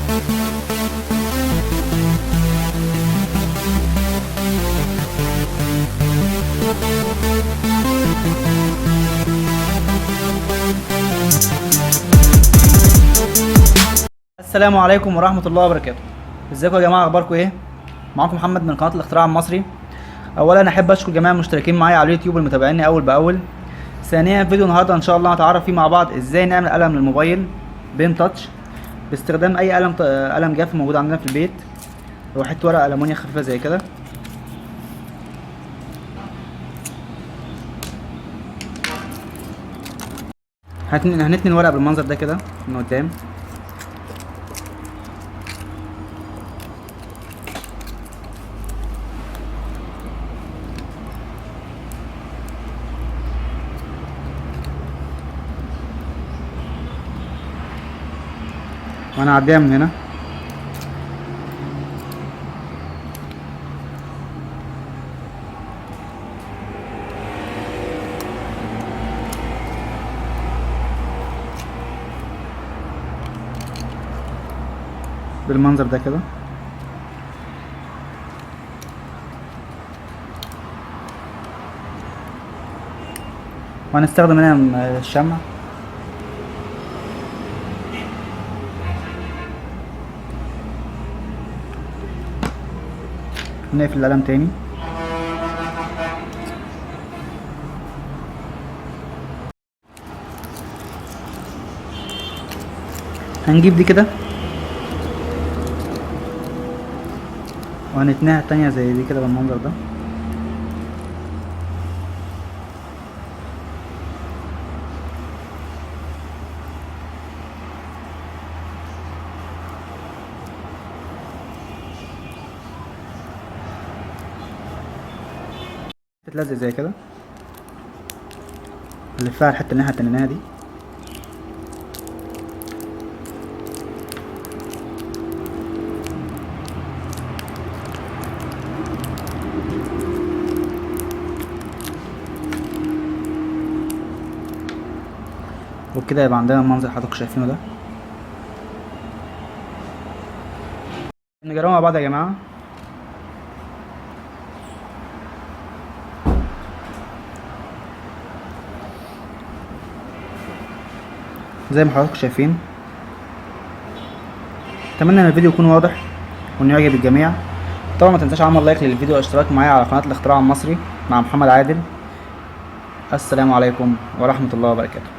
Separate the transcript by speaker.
Speaker 1: السلام عليكم ورحمة الله وبركاته. ازيكم يا جماعة، اخباركم ايه؟ معاكم محمد من قناة الاختراع المصري. اولا احب اشكر جميع المشتركين معايا على اليوتيوب والمتابعيني اول باول. ثانيا فيديو النهارده ان شاء الله هنتعرف فيه مع بعض ازاي نعمل قلم للموبايل pen touch باستخدام اي قلم جاف موجود عندنا في البيت، وحتة ورقة المونيا خفيفة زي كده. هنتني الورقة بالمنظر ده كده من قدام. وانا هعديها من هنا. بالمنظر ده كده. وهنستخدم هنا الشمع. نقفل القلم تاني. هنجيب دي كده وهنتنيها التانية زي دي كده بالمنظر ده. تتلزق زي كده. نلفها الحتة اللي احنا تنيناها دي. وبكده يبقى عندنا المنظر اللي حضراتكم شايفينه ده. نجربه مع بعض يا جماعة. زي ما حضراتكم شايفين. اتمنى ان الفيديو يكون واضح وانه يعجب الجميع. طبعا ما تنساش عمل لايك للفيديو واشتراك معايا على قناة الاختراع المصري مع محمد عادل. السلام عليكم ورحمة الله وبركاته.